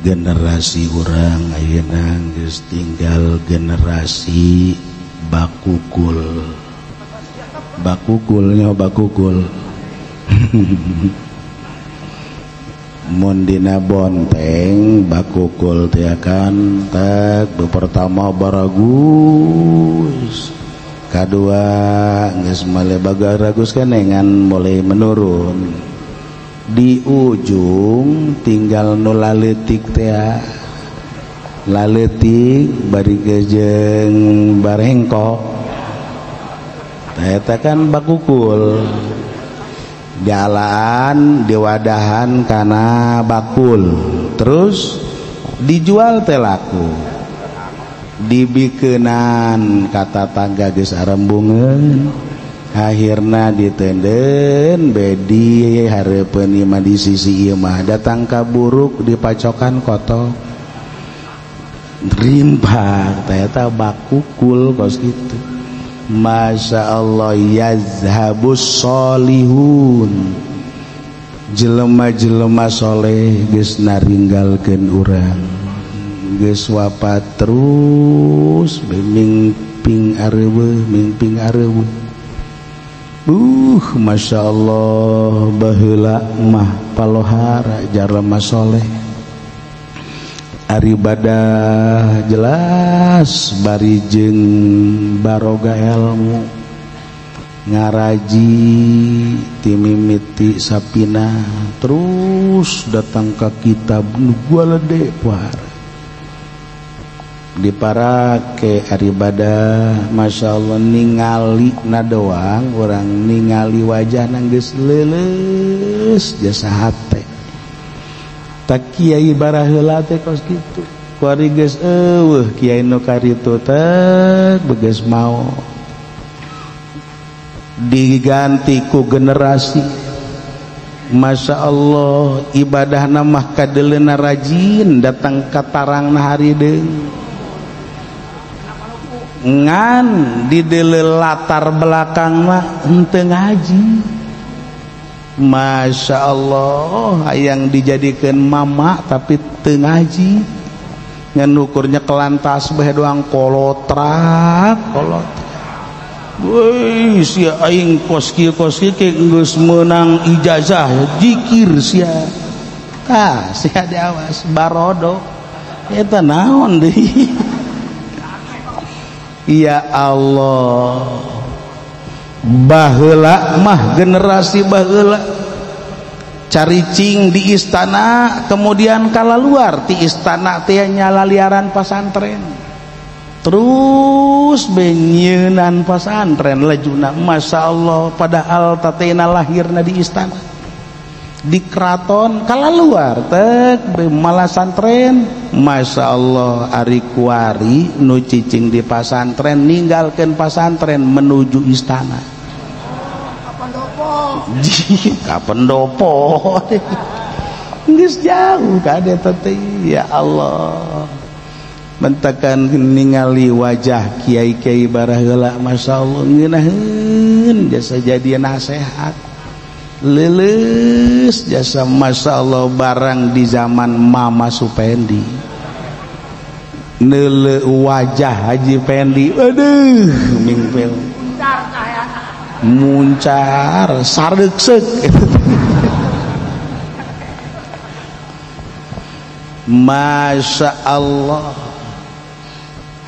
Generasi urang ayeuna geus tinggal generasi bakukul. Bakukulnya bakukul. Mun dina bonteng bakukul teh kan tak pertama baragus, kadua geus mulai baragus kan ngan mulai menurun. Di ujung tinggal nu laletik teh, laletik bari jeung barengkok. Eta kan bakukul. Jalan diwadahan kana bakul, terus dijual teh laku. Dibikeunan ka tatangga geus arembungeun. Akhirna ditenden bedi hareupeun imah di sisi ieu mah datang ka buruk dipacokan kotok rimpak teh eta bakukul kos kitu. Masya Allah, yazhabus solihun, jelema-jelema soleh geus naringgalkeun urang, geus wafat terus mingping areuweuh mingping areuweuh. Masya Allah, baheula mah palohara jalema soleh, ari ibadah jelas bari jeung baroga ilmu, ngaraji timimiti sapina terus datang ka kitab nu gualede pohara diparake ari ibadah. Masya Allah, ningali na doang urang ningali wajah geus leuleus jasa hate. Tak kiai baraheula teh kos kitu, kuari geus eueuh kiai nu karitu teh begeus mau diganti ku generasi. Masya Allah, ibadahna mah kadeleuna rajin datang ka tarangna harideung, ngan di deuleu latar belakang mah henteu ngaji. Masya Allah, hayang dijadikeun mama tapi teu ngaji, ngan ukurnya kelantas bae doang kolotrak kolotrak. Woi sia aing kos kieu geus meunang ijazah jikir sia. Tah sia diawas barodo eta naon deui. Ya Allah, baheula mah generasi baheula caricing di istana, kemudian kalaluar ti istana teh nyalaliaran pasantren, terus benyeunan pasantren lajuna. Masya Allah, padahal tatena lahirna di istana, di keraton, kalaluar teh malah santren. Masya Allah, ari kuari nu cicing di pasantren ninggalkeun pasantren menuju istana. Ka pendopo. Geus jauh ka eta teh. Ya Allah, mentakan ningali wajah kiai-kiai baraheula, Masya Allah ngeunaheun jasa jadi nasehat leuleus jasa. Masya Allah, barang di zaman Mama Supendi neuleu wajah Haji Pendi, aduh mingpil muncar sareukseuk. Masya Allah,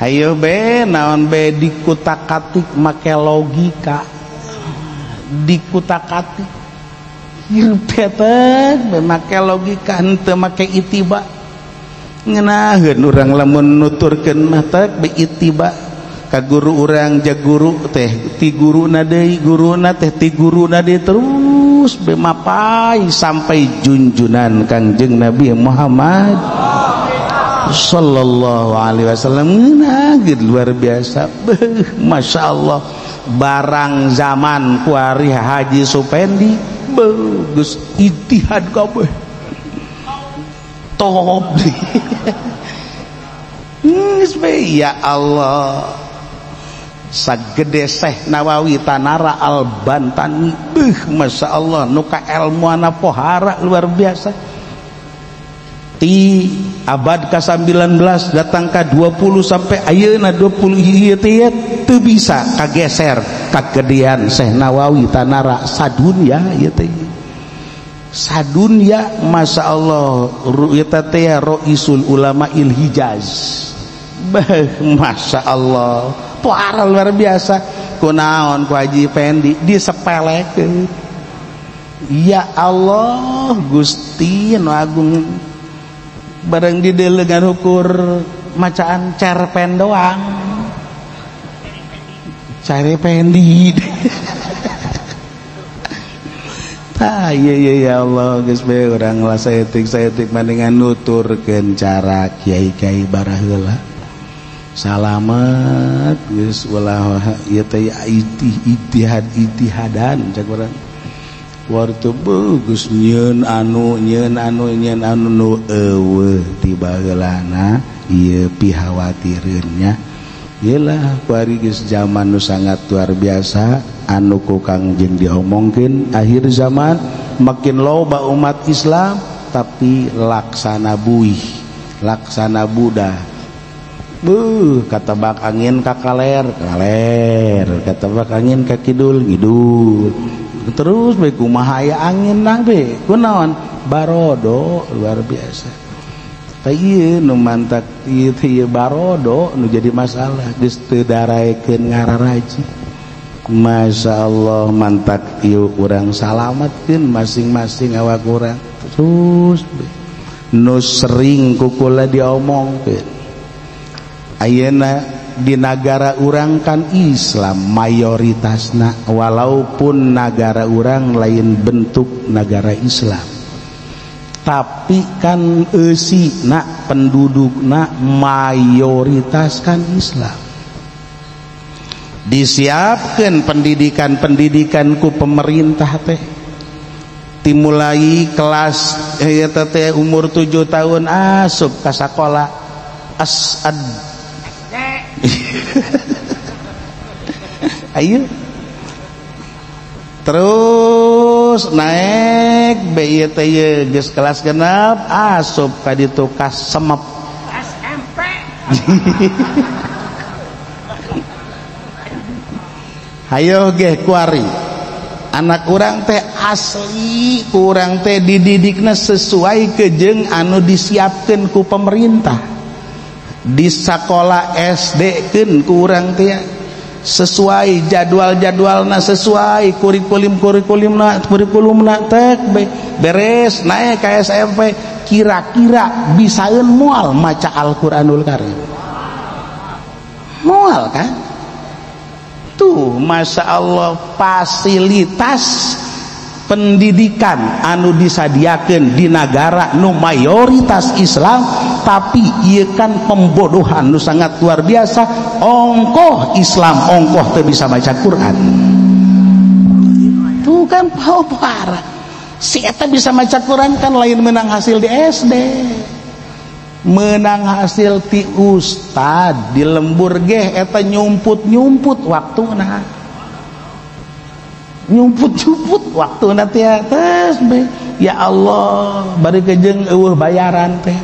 hayo be naon be dikutak-katik make logika, dikutak-katik hirup teh make logika henteu make itiba. Ngeunaheun urang lamun nuturkeun mah teh be itiba ka guru urang, ja guru teh ti guruna deui, guruna teh ti guruna deui, terus be mapai sampai junjunan Kangjeng Nabi Muhammad sallallahu alaihi wasallam. Ngeunaheun luar biasa. Beuh, Masya Allah, barang zaman kuari Haji Supendi geus ijtihad kabeh top. Geus be ya Allah, sagede Syekh Nawawi Tanara Al-Bantani, beuh Masya Allah, nu kaelmuanna pohara luar biasa. Ti abad ka-19 datang ka 20 sampai ayeuna 20 ieu teh teu bisa kageser kagedean Syekh Nawawi tanara sadunya ieu teh sadunya. Masya Allah eta teh Raisul Ulama il Hijaz. Bah, Masya Allah parah luar biasa. Kunaon ku Haji Pendi disepelekeun. Ya Allah Gusti nu agung, bareng didelegan ukur macaan cerpen doang, cari pendi. Tah iya iya ya Allah geus bae urang lah saeutik-saeutik mendingan nuturkeun cara kiai-kiai baraheula. Salamet geus ulah ieu teh ijtihad ijtihadan cak urang. Waktu bagus nyeun anu nyeun anu nyeun anu nu eueuh ti baheulana ieu pihawatireun nya. Iyalah kuari geus zaman nu sangat luar biasa anu ku Kangjeng diomongkeun akhir zaman makin loba umat Islam tapi laksana buih, laksana budah. Beuh katebak angin ka kaler, kaler, katebak angin ka kidul, ngidul. Terus bae kumaha aya angin nang be kunaon barodo luar biasa. Tah ieu nu mantak ieu teh barodo nu jadi masalah geus teu daraekeun ngararaji. Masya Allah mantak ieu urang salametkeun masing-masing awak urang. Terus nu sering kukula diomongkeun ayeuna di nagara urang kan Islam mayoritasna, walaupun nagara urang lain bentuk nagara Islam tapi kan eusina pendudukna mayoritas kan Islam. Disiapkan pendidikan-pendidikan ku pemerintah teh dimulai kelas eta teh umur 7 tahun asup ka sakola asad. Ayo terus naik BIT geus kelas genep asup ka ditu ka semep SMP. Hayo geh kuari anak urang teh asli kurang teh dididikna sesuai kejeng anu disiapkeun ku pemerintah. Di sekolah SD keun ku urang teh sesuai jadwal-jadwalna, sesuai kurikulum-kurikulumna, kurikulumna teh beres naik ke SMP kira-kira bisaeun moal maca Al-Qur'anul Karim. Moal kan? Tuh Masya Allah fasilitas pendidikan anu disadiakeun di nagara nu mayoritas Islam tapi ieu kan pembodohan nu sangat luar biasa. Ongkoh Islam ongkoh teu bisa baca Quran. Tuh kan parah. Si eta bisa baca Quran kan lain menang hasil di SD, menang hasil ti ustad di lembur geh eta nyumput-nyumput waktuna, nyumput-nyumput waktu nanti atas be. Ya Allah bari kejeng eueuh bayaran teh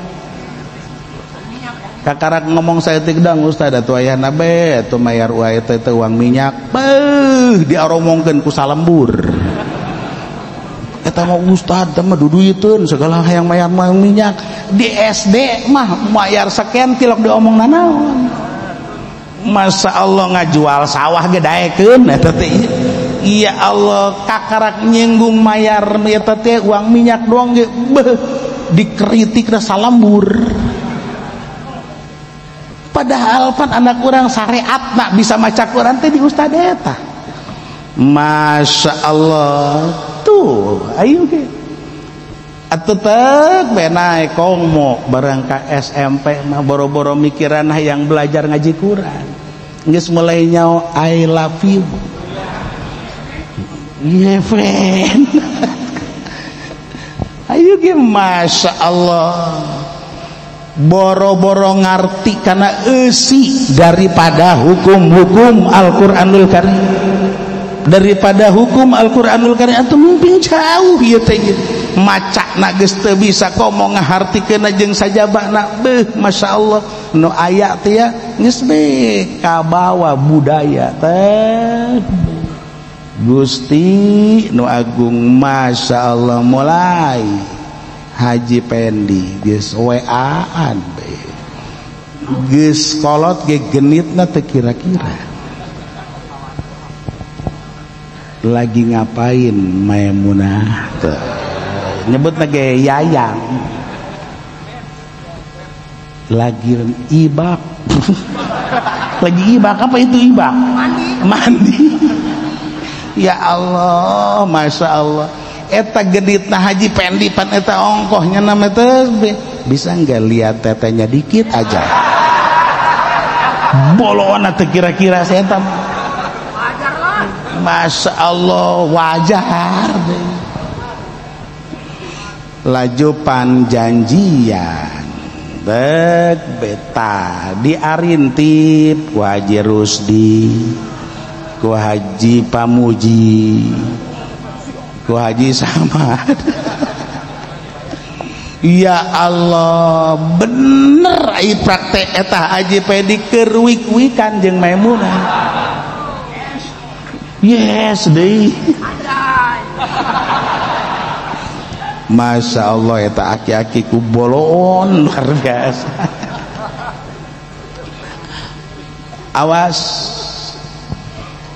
kakarak ngomong saeutik dang ustad atuh ayahna be atuh mayar wae teh uang minyak beuh diaromongkeun ku salembur eta mah ustad teh mah duduiteun segala hayang mayar minyak di SD mah mayar sekian tilok diomong nanaon. Masya Allah ngajual sawah ge daekeun eta teh. Ya Allah kakarak nyinggung mayar eta teh uang minyak doang ge beuh dikritik salembur. Padahal pan anak urang syariatna bisa maca Quran teh di ustad eta. Masya Allah tuh ayo ge atuh teh we naek komo bareng ka SMP mah boro-boro mikiran hayang belajar ngaji Quran geus mulai nyao I love you. Yeah, friend. Ayo ge Masya Allah boro-boro ngarti karena eusi daripada hukum-hukum Al-Qur'anul Karim, daripada hukum Al-Qur'anul Karim atau mungkin jauh ieu teh. Macana geus teu bisa komo ngahartikeun jeung sajabana beuh masyaallah nu aya teh ya geus be kabawa budaya teh Gusti nu agung masyaallah mulai Haji Pendi geus WA-an be geus kolot ge genitna teu kira-kira lagi ngapain Maimunah teu nyebutna ge Yayang lagi ibak lagi ibak apa itu ibak mandi. Ya Allah, Masya Allah. Eta geditna Haji Pendi pan eta ongkohnya nama teh bisa nggak lihat tetenya dikit aja. Bolona teh kira-kira setan. Wajar lah. Masya Allah, wajar. Laju panjanjian. Bek beta diarintip ku Haji Rusdi, ku Haji Pamuji, ku Haji Samad. Ya Allah, bener ai praktek eta Haji Pendi keur wik-wikan jeung Maimunah. Yes deui. Masya Allah eta aki-aki ku boloon luar biasa. Awas,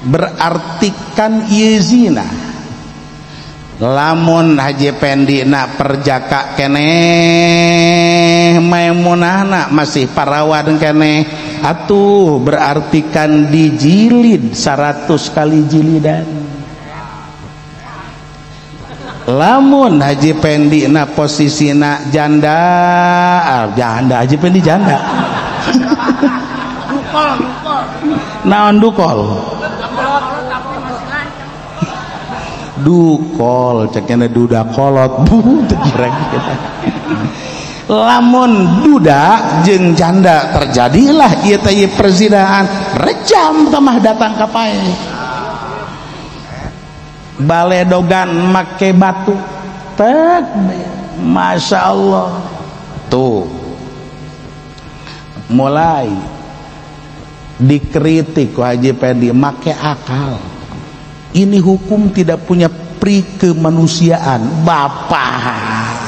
berartikan ieu zina. Lamun Haji Pendi na perjaka keneh, Maimunahna masih parawan keneh, atuh berartikan dijilid 100 kali jilidan. Lamun Haji Pendi na posisina janda, janda Haji Pendi janda. Dukol, dukol. Naon dukol? Dukol ceknya duda kolot bu kira-kira. Lamun duda jeung janda terjadilah ieu teh perzinahan, rejam tamah datang ka pae. Baledogan make batu tek, Masya Allah. Tuh mulai dikritik ku Haji Pendi make akal. Ini hukum tidak punya pri kemanusiaan. Bapak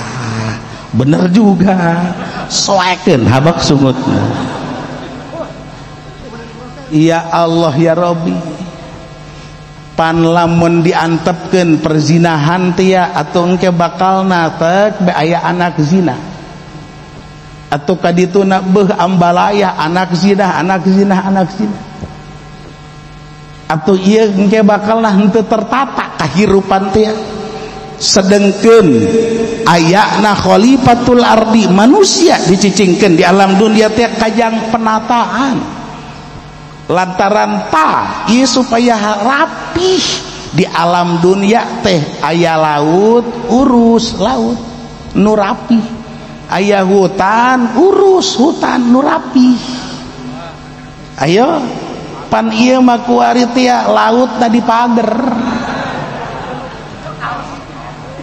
bener juga, soekeun habak sungutna. Ya Allah ya Rabbi, pan lamun diantepkeun perzinahan tia atau engke bakalna tek be aya anak zina atau kadituna beuh ambalaya anak zina anak zina anak zina atau ieu engke bakalna henteu tertata kahirupan tia. Sedengkeun ayana khalifatul ardi, manusia dicicingkeun di alam dunia teh kajang penataan lantaran ta ieu supaya rapih di alam dunia teh aya laut urus laut nu rapih, aya hutan urus hutan nu rapih. Ayo pan ieu mah kuari teh laut na dipager,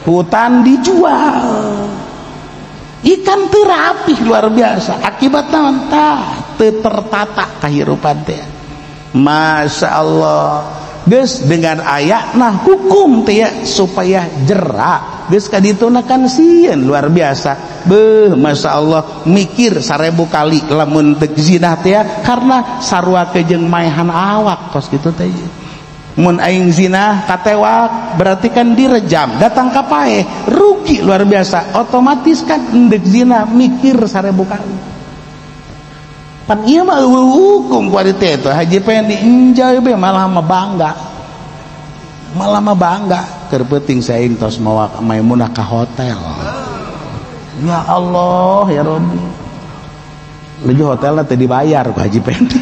hutan dijual, ikan teu rapih luar biasa. Akibat naon? Tah teu tertata kahirupan teh. Masya Allah. Geus dengan ayatna hukum teh supaya jerak. Geus kadituna kan sieun luar biasa. Beuh Masya Allah, mikir 1000 kali lamun teu zina teh karena sarua jeung maehan awak kos kitu teh. Mun aing zina katewak berarti kan direjam, datang ka paeh, rugi luar biasa. Otomatis kan endek zina mikir 1000 kali. Pan ieu mah hukum kuari teh itu Haji Pendi enjoy be malah mah bangga. Malah mah bangga keur peuting saing tos mawa Maimunah ka hotel. Ya Allah ya Rabbi. Leuh hotelna teh dibayar ku Haji Pendi.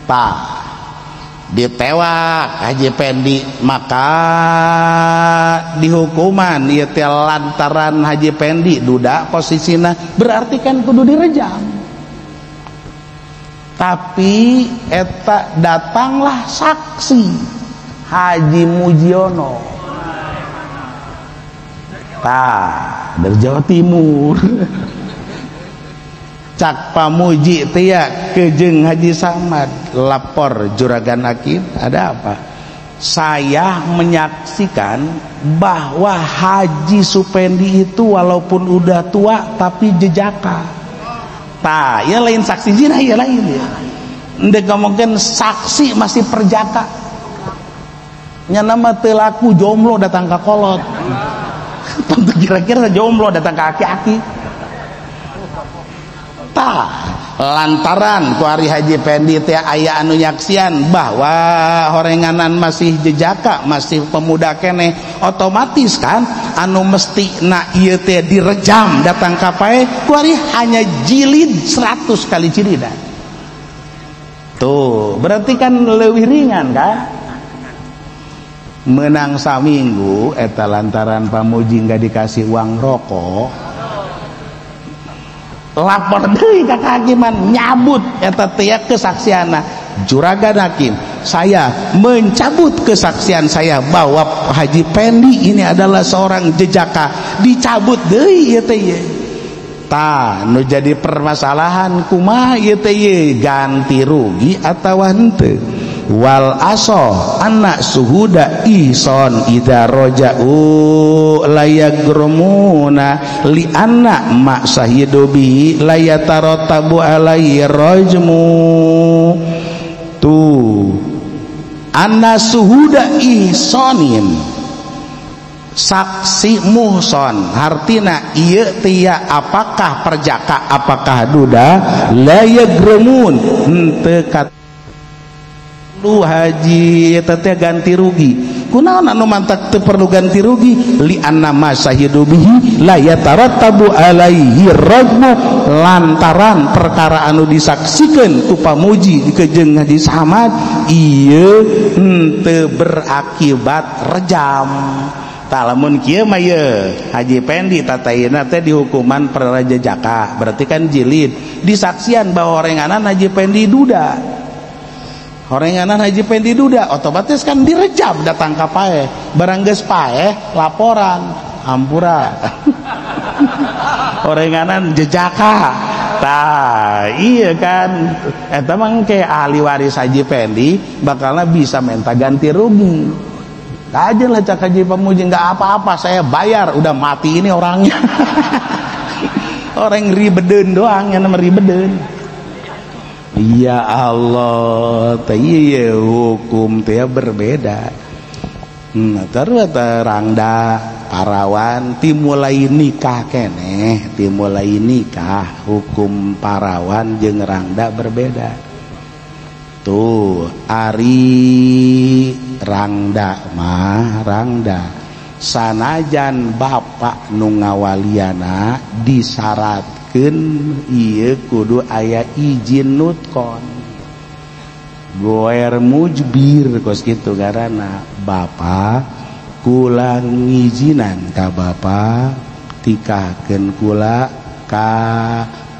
Tah ditewak Haji Pendi maka dihukuman ieu teh lantaran Haji Pendi duda posisina berarti kan kudu direjam. Tapi eta datanglah saksi Haji Mujiono. Tah, dari Jawa Timur. Cak Pamuji teh kejeng Haji Samad lapor juragan hakim, ada apa? Saya menyaksikan bahwa Haji Supendi itu walaupun udah tua tapi jejaka. Tah, ya lain saksi zina ya lain ya. Ndek ngomongkeun saksi masih perjaka. Nya nama teu laku jomblo datang ka kolot. Tentu kira-kira jomblo datang ka aki-aki. Tah, lantaran ku ari Haji Pendi teh aya anu nyaksian bahwa horenganan masih jejaka, masih pemuda keneh, otomatis kan anu mesti na ieu teh direjam datang ka pae ku ari hanya jilid 100 kali jilidan. Tuh, berarti kan leuwih ringan kan? Menang saminggu eta lantaran Pamuji nggak dikasih uang rokok, lapor deui ka kehakiman nyabut eta teh kesaksianna. Juragan hakim, saya mencabut kesaksian saya bahwa Haji Pendi ini adalah seorang jejaka, dicabut deui ieu teh ieu. Tah, nu jadi permasalahan kumaha ieu teh ieu, ganti rugi atawa henteu? Wal aso anak suhuda ison idza raja'u layagrumuna li anna ma sahidu bi layatarattabu alaihi rajmu. Tuh, anna suhuda ihsonin, saksi muhson hartina ieu tia apakah perjaka apakah duda, layagrumun henteu lu haji eta teh ganti rugi. Kunaon anu mantak teu perlu ganti rugi? Li anna ma syahidu bihi la yatarattabu alaihi rajmu, lantaran perkara anu disaksikeun ku Pamuji dikejeng Haji Samad ieu henteu berakibat rejam. Tah lamun kieu mah ye Haji Pendi tatayna teh dihukuman perjaka jaka, berarti kan jilid disaksian bahwa horenganan Haji Pendi duda. Horenganan Haji Pendi duda otomatis kan direjam datang ka paeh, barang geus paeh laporan ampura. Horenganan jejaka. Tah iya kan eta mah engke ahli waris Haji Pendi bakalna bisa minta ganti rugi. Kajen lah cak Haji Pamuji nggak apa-apa saya bayar, udah mati ini orangnya. Orang ribeden doang yang nama ribeden. Ya Allah, teh iya hukum teh berbeda. Terus rangda parawan timulai nikah keneh, timulai nikah hukum parawan jeung rangda berbeda. Tuh, ari rangda mah rangda sanajan bapak nu ngawaliana disyaratkeun ieu kudu aya izin nutkon. Goer mujbir kos kitu karana bapak kula ngijinan ka bapak tikahkeun kula ka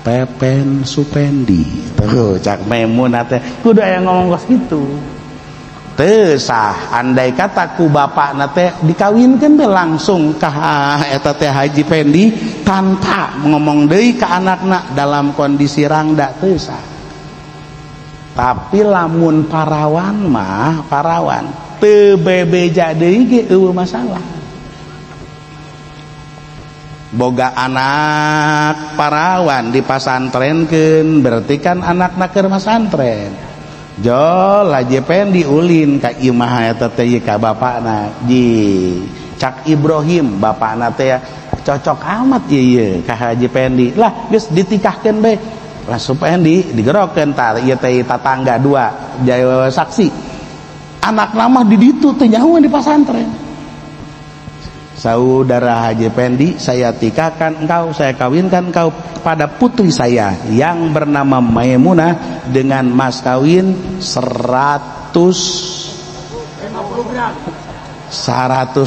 Pepen Supendi. Tuh cak Maimunah teh kudu aya ngomong kos kitu. Teu sah andai kata ku bapakna teh dikawinkeun teh langsung ka eta teh Haji Pendi tanpa ngomong deui ka anakna dalam kondisi rangda teu sah. Tapi lamun parawan mah parawan teu bebeja deui ge eueuh masalah. Boga anak parawan dipasantrenkeun berarti kan anakna keur masantren. Jol Haji Pendi ulin ka imah eta teh ka bapakna. Ji cak Ibrahim bapakna teh cocok amat ieu ka Haji Pendi. Lah geus ditikahkeun bae. Lah Supendi digerokeun tah ieu teh tatangga dua jaya saksi. Anakna mah di ditu teh nyahoan di pasantren. Saudara Haji Pendi, saya tikahkan engkau, saya kawinkan engkau pada putri saya yang bernama Maimunah dengan mas kawin 150 gram. 100.000.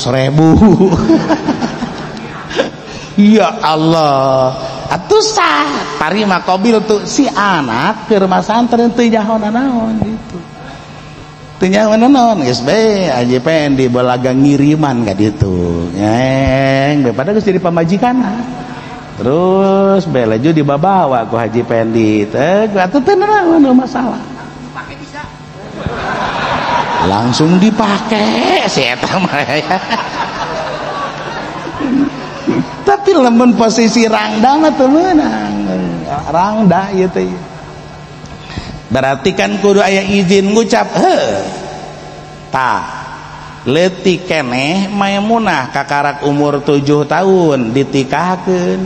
Ya Allah, atuh sah tarima qabil tuh si anak keur masantren teu nyaho nanaon gitu. Teu nyaho naon geus bae Haji Pendi balaga ngiriman ka ditu. Ngeng bae pada geus jadi pamajikanna. Terus bae laju dibabawa ku Haji Pendi. Teu atuh teu naon masalah. Pake bisa. Langsung dipake si eta mah. Tapi lamun posisi rangda mah teu meunang. Rangda ieu teh. Berarti kan kudu aya izin ngucap heuh. Tah, leutik keneh Maimunah kakarak umur 7 tahun ditikahkeun.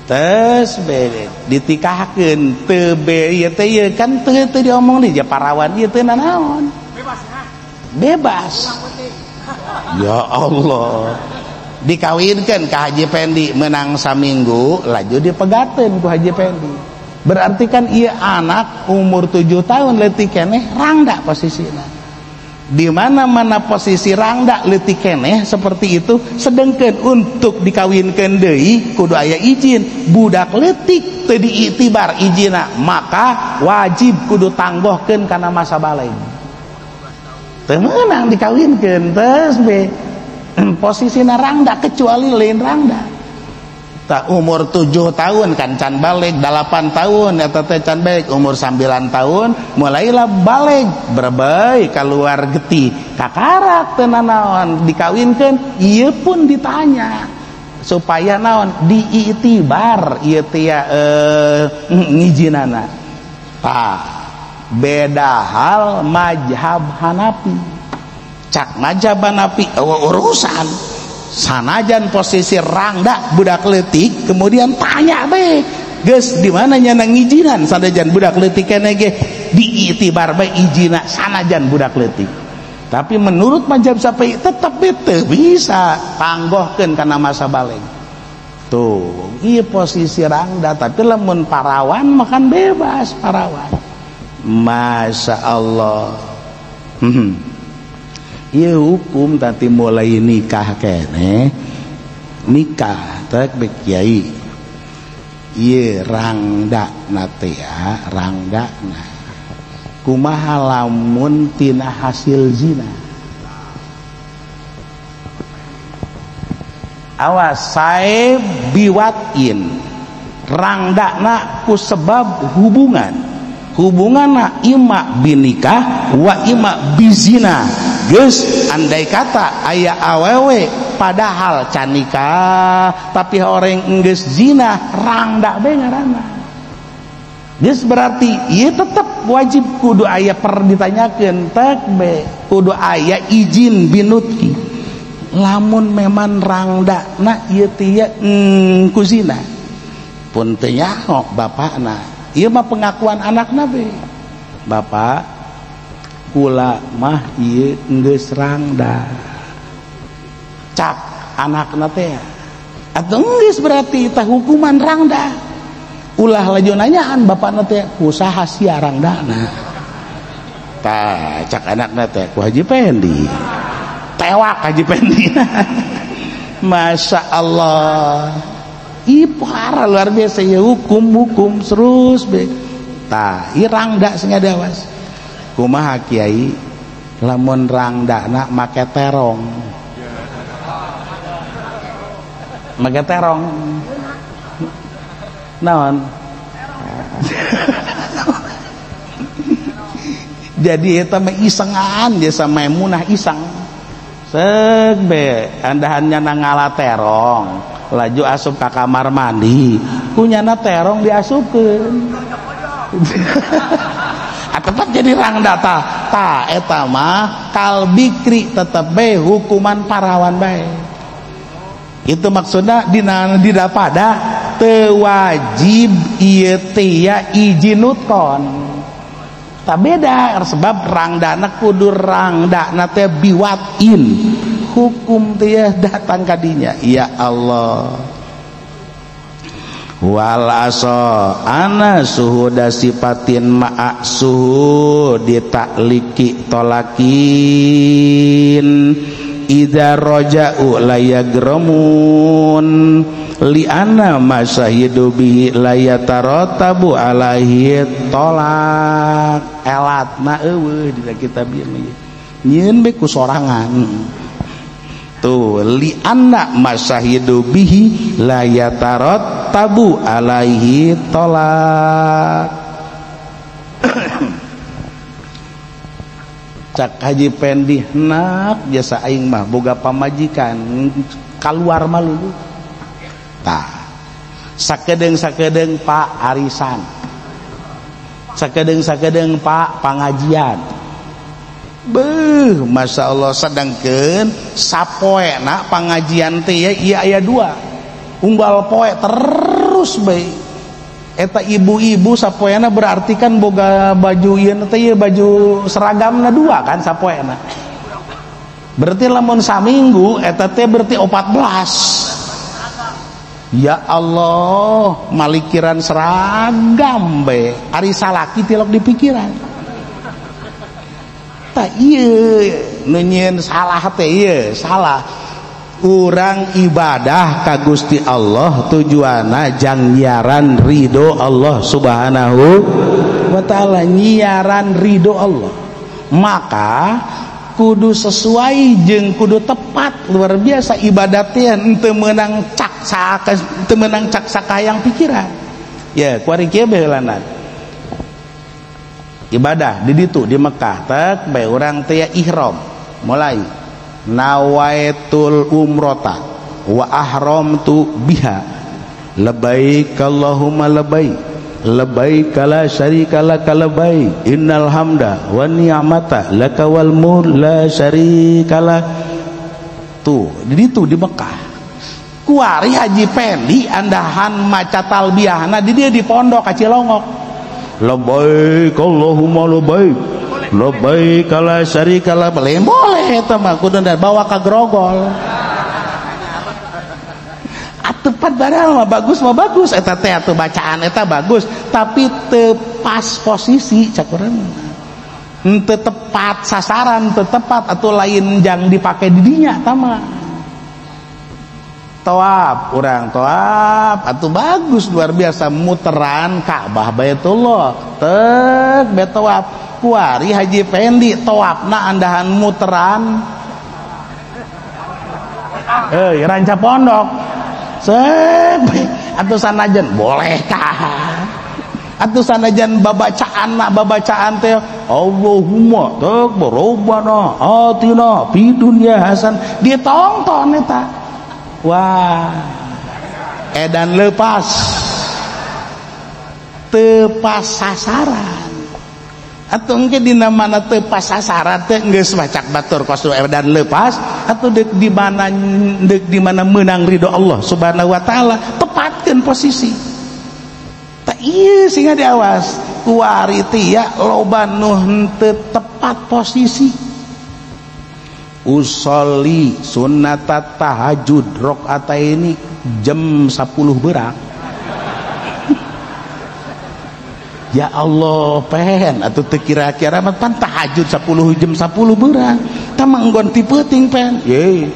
Terus bede ditikahkeun teu be ieu teh ieu kan teu teu diomong di parawan ieu teu nanaon. Bebas ya. Bebas. Ya Allah. Dikawinkeun ka Haji Pendi menang saminggu laju dipegateun ku Haji Pendi. Berarti kan ieu anak umur 7 tahun leutik keneh rangda posisina. Di mana-mana posisi rangda leutik keneh seperti itu, sedengkeun untuk dikawinkeun deui kudu aya izin. Budak leutik teu diiktibar ijina, maka wajib kudu tanggohkeun kana masa baleg. Teu meunang dikawinkeun terus be posisina rangda kecuali lain rangda. Tak umur 7 tahun kan can balik, 8 tahun eta teh can balik, umur 9 tahun mulailah balik berbei keluar getih kakarak teu nanaon dikawinkeun ieu pun ditanya supaya naon diiktibar ieu teh ngijinana. Tah beda hal mazhab Hanafi. Cak mazhab Hanafi urusan sanajan posisi rangda budak leutik kemudian tanya bae geus di mana nyana ngijinan sanajan budak leutik keneh ge diiktibar bae ijina sanajan budak leutik. Tapi menurut mazhab Syafi'i tetep teu bisa tanggohkeun kana masa baleg. Tuh ieu posisi rangda, tapi lamun parawan makan bebas parawan. Masya Allah. Ieu hukum tadi mulai nikah keneh nikah teh kiai ieu rangda na teh ya rangda na kumaha lamun tina hasil zina. Awas sae biwatin rangda na ku sebab hubungan hubunganna ima binikah wa ima bizina. Geus andai kata aya awewe padahal can nikah tapi orang geus zina rangda bae ngaranna. Geus berarti ieu tetep wajib kudu aya per ditanyakeun tek be kudu aya izin binutki. Lamun memang rangda na ieu teh ku zina pun teu nyaho bapakna. Ieu mah pengakuan anakna be. Bapak kula mah ieu geus rangda. Cak anakna teh. Atuh geus berarti tah hukuman rangda. Ulah laju nanyaan bapakna teh kusaha sia rangdana. Tah cak anakna teh ku Haji Pendi. Tewak Haji Pendi. Masya Allah. Ih parah luar biasa ya hukum-hukum terus be. Tah ieu rangda sing adawas. Kumaha kiai lamun rangdana make terong. Make terong. Naon? Jadi eta mah isengan jasa Maimunah iseng. Seuk be andahan nyana ngala terong, laju asup ka kamar mandi, kunyana terong diasupkeun. Tetep jadi rangda ta, ta eta mah kal bikri tetep bae hukuman parawan bae. Itu maksudna dina pada teu wajib ieu teh ya ijinutkon. Tak beda sebab rangdana kudu rangdana teh biwatin. Hukum teh datang kadinya. Ya Allah. Wal aso ana suhuda sifatin ma'a suhu ditakliki tolakin idza raja'u la yagramun Li'anna masyahidu bihi la yatarattabu alaihi tolak. Elatna eueuh dina kitab ieu mah nyieun be ku sorangan. Tuh li'anna masyahidu bihi la yatarattabu alaihi tolak. Cak Haji Pendi nak jasa aing mah boga pamajikan kaluar malu. Tah sakedeung-sakedeung Pak arisan, sakedeung-sakedeung Pak pangajian. Beuh, Masya Allah. Sedangkeun sapoena pangajian teh ya ieu aya dua unggal poe terus bae. Eta ibu-ibu sapoena berarti kan boga baju ieu teh ieu baju seragamna dua kan sapoena. Berarti lamun saminggu eta teh berarti 14. Ya Allah, malikiran seragam be. Ari salaki tilok di pikiran. Tak ieu nu nyieun salah teh ieu, salah. Urang ibadah ka Gusti Allah tujuanna jang nyiaran ridho Allah Subhanahu wa taala, nyiaran ridho Allah. Maka kudu sesuai jeung kudu tepat luar biasa ibadatnya henteu meunang cak henteu meunang cak sakayang pikiran. Ya, kuari kieu baheulana. Ibadah di ditu di Mekah tek bae urang teh ihram mulai nawaitul umrota wa ahramtu biha labbaik Allahumma labbaik labbaik la syarika laka labbaik innal hamda wa ni'mata laka wal mulk la syarika lak. Tuh di ditu di Mekah kuari Haji Pendi andahan maca talbiyahna di dia di pondok ka Cilongok labbaik Allahumma labbaik labbaik la syarika lak. Boleh eta mah kudu bawa ka grogol. Tepat barang mah bagus eta teh atuh bacaan eta bagus tapi teu pas posisi cak urang henteu tepat sasaran, teu tepat atuh lain jang dipake di dinya eta mah. Tawaf urang tawaf atuh bagus luar biasa muteran Ka'bah Baitullah tek be tawaf. Kuari Haji Pendi tawafna andahan muteran euy ranca pondok. Sep atuh sanajan boleh kah atuh sanajan babacaan na babacaan teh Allahumma takbar rabbana atina fid dunya hasan ditonton eta. Wah edan lepas teu pas sasaran atuh engke dina mana teu pas sasaran teh geus bacak batur kos edan lepas atau dek di mana dek di mana menang ridho Allah Subhanahu wa taala tepatkeun posisi. Tak ieu sehingga diawas kuari teh ya loba nu henteu tepat posisi. Usolli sunnat tahajud rakaataini jam 10 berak. Ya Allah pen atuh teu kira-kira mah pan tahajud 10 jam 10 beurang tah manggon ti peuting pen ye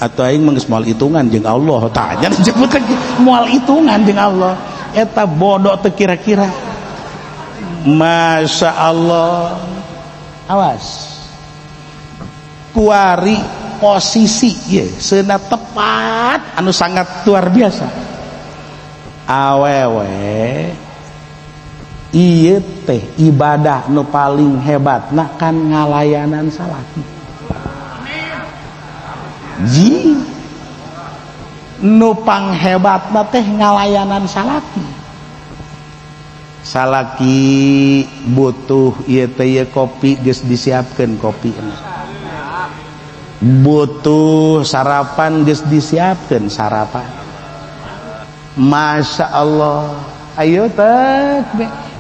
atuh aing mah geus moal hitungan jeung Allah tah nya disebut lagi moal hitungan jeung Allah eta bodoh teu kira-kira. Masya Allah. Awas kuari posisi ye seuna tepat anu sangat luar biasa. Awewe ieu teh ibadah nu paling hebat nah kan ngalayanan salaki. Ji nu panghebatna teh ngalayanan salaki. Salaki butuh ieu teh ieu kopi geus disiapkeun kopina. Butuh sarapan geus disiapkeun sarapan. Masya Allah. Ayo teh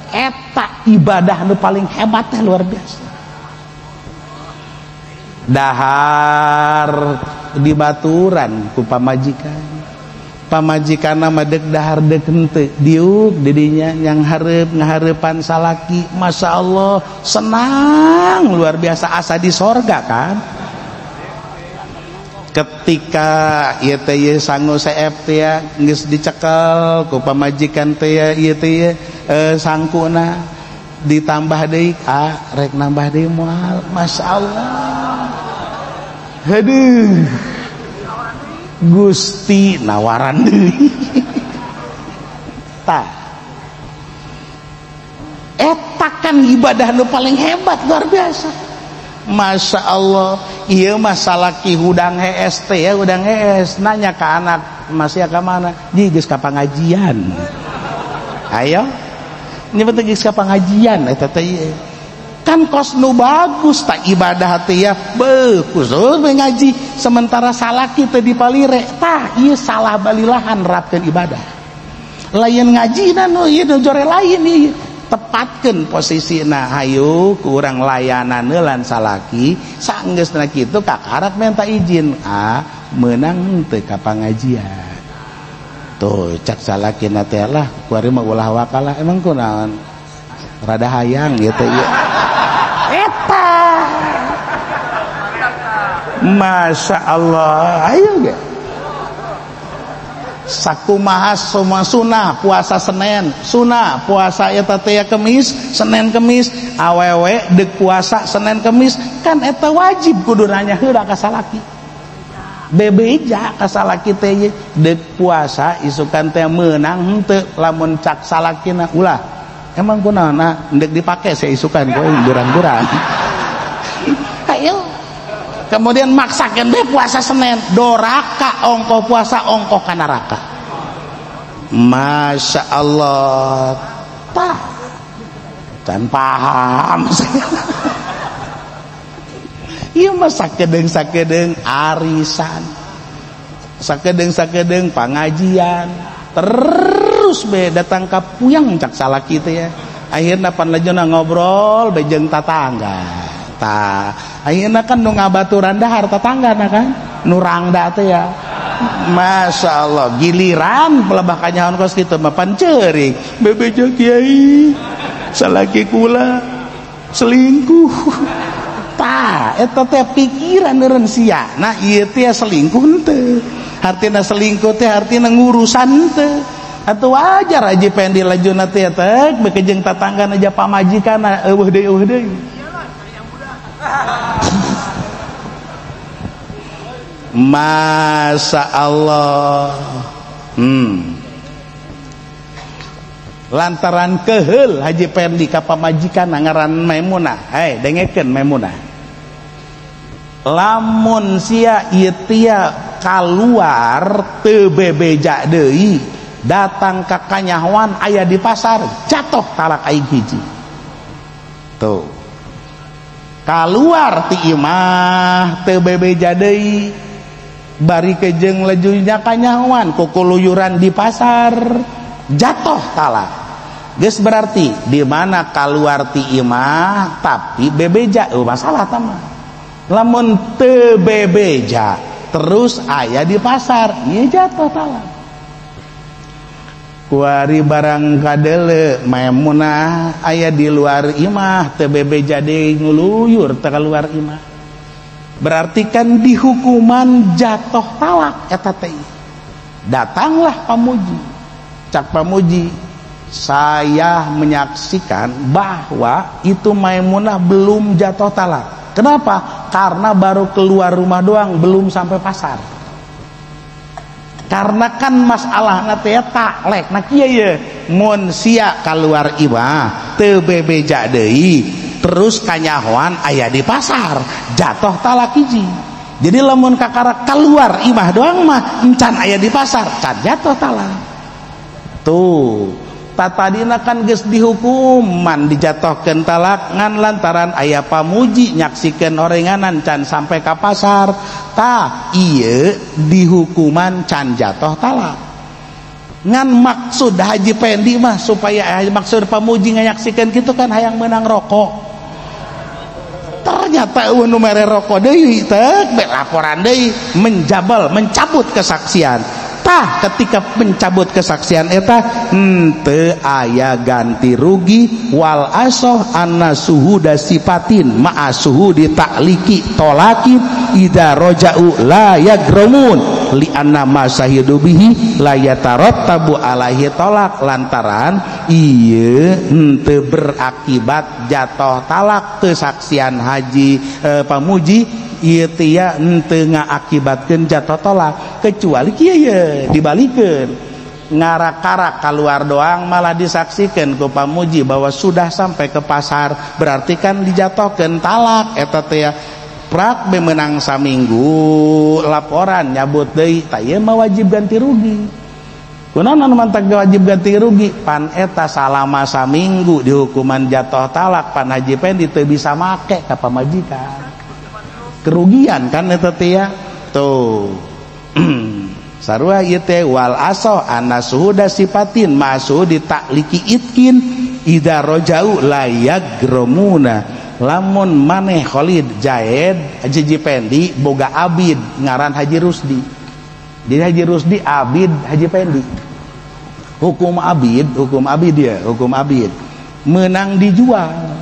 eta ibadah nu paling hebat teh luar biasa. Dahar di baturan ku pamajikan. Pamajikanna mah deuk dahar deuk henteu diuk didinya yang hareup ngahareupan salaki. Masya Allah senang luar biasa asa di sorga kan. Ketika ieu teh ieu sangu seep teh ya geus dicekel ku pamajikan teh ya ieu teh sangkuna ditambah deui ah rek nambah deui moal masyaallah. Aduh Gusti nawaran deui. Tah eta kan ibadah nu paling hebat luar biasa. Masya Allah, iya masalah ki hudang hees teh ya hudang hees nanya ke anak masih ka mana? Ji geus ka pangajian. Ayo nyebut geus ka pangajian eta teh ieu. Kan kos nu bagus tak ibadah teh ya beuh khusus ngaji sementara salaki teh dipalire tah ieu salah balilahan rapkeun ibadah. Lain ngajina nu ieu nu jore lain ieu. Tepatkeun posisina hayu ku urang layanan lan salaki saenggeusna kitu kakarak minta izin ah meunang teu ka pangajian. Tuh cak salakina teh lah kuari mah ulah wakalah emang kunaon rada hayang gitu ya. Eta Masya Allah ayo ge sakumaha semua sunah puasa Senin sunah puasa eta teh Kemis Senin Kemis awewe deuk puasa Senin Kemis kan eta wajib kudu nanya heula ka salaki bebeja ka salaki teh deuk puasa isukan teh meunang henteu lamun cak salakina ulah emang kunaon nah deuk dipake saya isukan kowe durang-durang ayo kemudian maksakan deh puasa Senin doraka ongkoh puasa ongkoh ka neraka. Masya Allah tah can paham ieu mah sakedeung-sakedeung arisan sakedeung-sakedeung pangajian terus be datang ka puyang cak salaki teh ya akhirna panlejona ngobrol be jeung tatangga. Tah ayeuna kan nu ngabaturan dahar tatanggana kan nu rangda teh ya Masya Allah giliran pelebah kanyahoan kos kitu mah panceurik bebeja kiai salaki kula selingkuh. Tah eta teh pikiran eureun sia nah ieu teh selingkuh henteu hartina selingkuh teh hartina ngurusan henteu atuh wajar aja pendi lajuna teh teh bekejeung tatanggana aja pamajikanna eueuh deui eueuh deui. Masya Allah. Lantaran keheul Haji Pendi ka pamajikan ngaran Maimunah. Hei, dengekeun Maimunah. Lamun sia ieu tia kaluar teu bebeja deui, datang ka kanyahoan aya di pasar, jatuh talak aing hiji. Tuh. Kaluar ti imah teu bebeja deui bari kejeng lejunya kanyahoan kukuluyuran di pasar jatuh talak. Geus berarti di mana kaluar ti imah tapi bebeja masalah tama. Lamun teu bebeja terus aya di pasar ieu jatuh talak. Kuari barang kadele Maimunah aya di luar imah teu bebeja deui nguluyur teu keluar imah. Berarti kan dihukuman jatuh talak eta teh. Datanglah pamuji. Cak pamuji, saya menyaksikan bahwa itu Maimunah belum jatuh talak. Kenapa? Karena baru keluar rumah doang, belum sampai pasar. Karena kan masalahna teh taklek. Nah kieu ye, mun sia kaluar imah teu bebeja deui, terus kanyahoan aya di pasar, jatuh talak hiji. Jadi lamun kakara keluar imah doang mah encan aya di pasar, can jatuh talak. Tuh, tatadina kan geus dihukuman dijatuhkeun talak ngan lantaran aya pamuji nyaksikeun orenganan can sampai ka pasar. Tah ieu dihukuman can jatuh talak. Ngan maksud Haji Pendi mah supaya maksud pamuji nyaksikeun kitu kan hayang meunang rokok. Ternyata eueuh nu mere rokok deui teh laporan deui menjabel mencabut kesaksian. Tah ketika mencabut kesaksian eta henteu aya ganti rugi wal asoh anna suhuda sifatin ma'a suhudi ta'liki tolaki idza raja'u la yagromun li anna ma syahidu bihi la yatarattabu alaihi tolak lantaran ieu henteu berakibat jatuh talak kesaksian haji pamuji ieu teh henteu ngaakibatkeun jatuh tolak kecuali kieu ye dibalikeun ngarak-karak keluar doang malah disaksikan ku pamuji bahwa sudah sampai ke pasar berarti kan dijatuhkeun talak eta teh prak be menang saminggu laporan nyabut deui tah ieu mah wajib ganti rugi. Kunaon anu mantak wajib ganti rugi? Pan eta salama saminggu dihukuman jatuh talak pan Haji Pendi teu bisa make ka pamajikan. Kerugian kan eta teh ya. Tuh. Sarua ieu teh wal aso anna suhuda sifatin ma suhudi ta'liki itkin idza rajau la yagromuna. Lamun maneh Khalid Jaid Haji Pendi boga abid ngaran Haji Rusdi. Jadi Haji Rusdi abid Haji Pendi. Hukum abid ya, hukum abid. Menang dijual.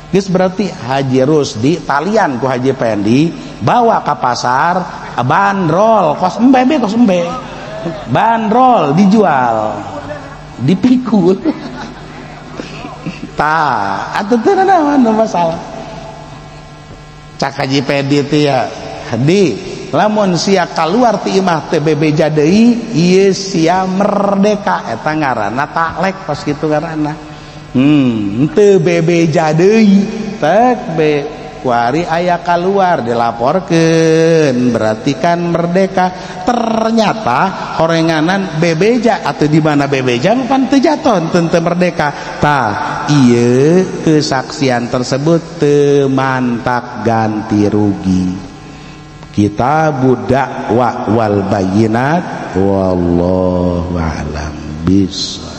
Geus berarti Haji Rusdi talian ku Haji Pendi bawa ke pasar bandrol kos embe be kos embe. Bandrol dijual. Dipikul. Tah, atuh teu naon masalah. Cak Haji Pendi teh ya, di lamun sia kaluar ti imah teh bebeja deui ieu sia merdeka eta ngaranna taklek pas kitu ngaranna. Teu bebeja deui tek be kuari aya kaluar dilaporkeun berarti kan merdeka. Ternyata horenganan bebeja atau di mana bebeja pan teu jatuh teu merdeka. Tah ieu kesaksian tersebut teu mantak ganti rugi. Kitab dakwah wal bayinat wallahu a'lam bissawab.